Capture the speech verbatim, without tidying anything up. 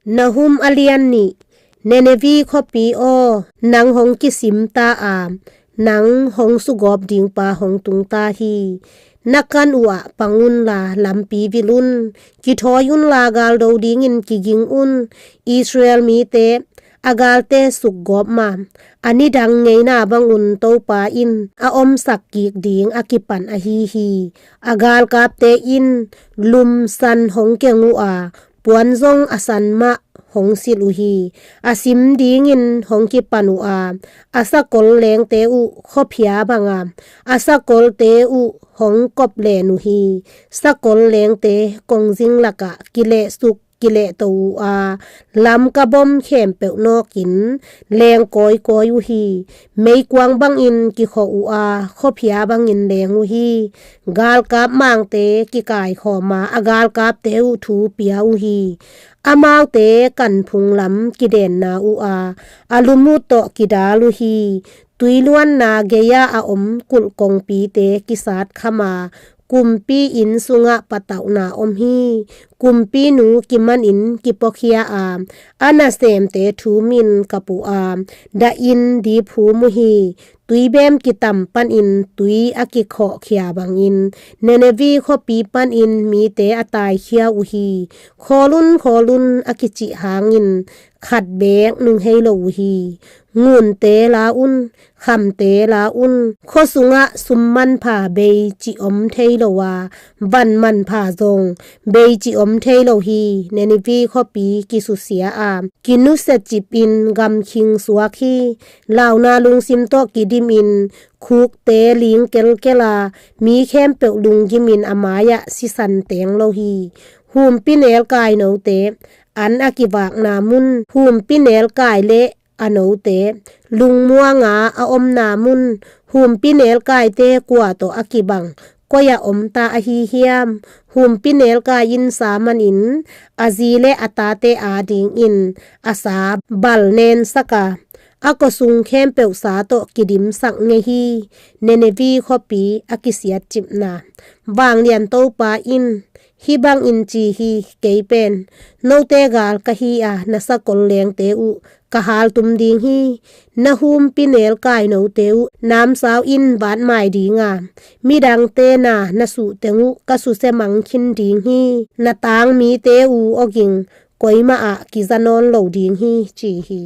Nahum a lian nih. Nineveh khuapi aw, nang hong kisim ta a, nang hong sugawp dingpa hong tung ta hi. Na kan uh ah pang unla lampi vil un. Kithawi unla galdo dingin kiging un. Israel mite, a galte sukgawp ma, a nidang ngeina bangun Topa in a omsak kik ding a kipan ahi hi. A galkapte in lumsan hong keng uh a, puan zong a san mah hong silh uh hi. A sim dingin hong kipan uh a, a sakol lengte uh khuaphia banga, a sakolte uh hong kop len uh hi. Sakol lengte kongzing lakah kilehsuk kilehto uh a, lamka bom khempeuh nawkin leng kawikawi uh hi. Meikuang bangin kikhawh uh a, khuaphia bangin leng uh hi. Galkap mangte kikaikhawm a, a galkapte uh thu pia uh hi. Amaute kanphung lam kidenna uh a, a lumut tawh kidal uh hi. Tuiluanna gei-a a om kulh kongpite kisat kham a, kumpi inn sungah patauhna om hi. Kumpinu kimanin kipuakhia a, a nasemte thumin kap uh a, dahin diphum uh hi. Tuibem kitam panin tui a kikhawhkhia bangin Nineveh khuapi panin mite a taikhia uh hi. Khawl un, khawl un, a kicih hangin khat beek nung hei lo uh hi. Ngunte la un, khamte la un, khua sungah sum manpha bei cih om thei lo a, van manpha zong bei cih om thei lo hi. Nineveh khuapi kisusia a, kinusia cipin gamkhing suak hi. Launa lungsim tawh kidimin khukte ling kelkel a, mi khempeuh lunggimin a mai-ah sisan teng lo hi. Humpinelkai note, an a kivakna mun, humpinelkai le a note, lungmuanga a omna mun, humpinelkaite kua tawh a kibang, koi-ah omta ahi hiam? Humpinelkai in sa manin a zi le a tate adingin a sa bal nensak a, a khuasung khempeuh sa tawh kidimsak ngei hi. Nineveh khuapi a kisiatcipna. Vanglian Topa in hih bangin ci hi, kei pen note gal ka hi a, na sakol lengte uh ka haltum ding hi. Na humpinelkai note uh namsau in vatmai ding a, midangte na na suhteng uh ka susia mang khin ding hi. Na tangmite uh awging koimah ah kiza nawn lo ding hi, ci hi.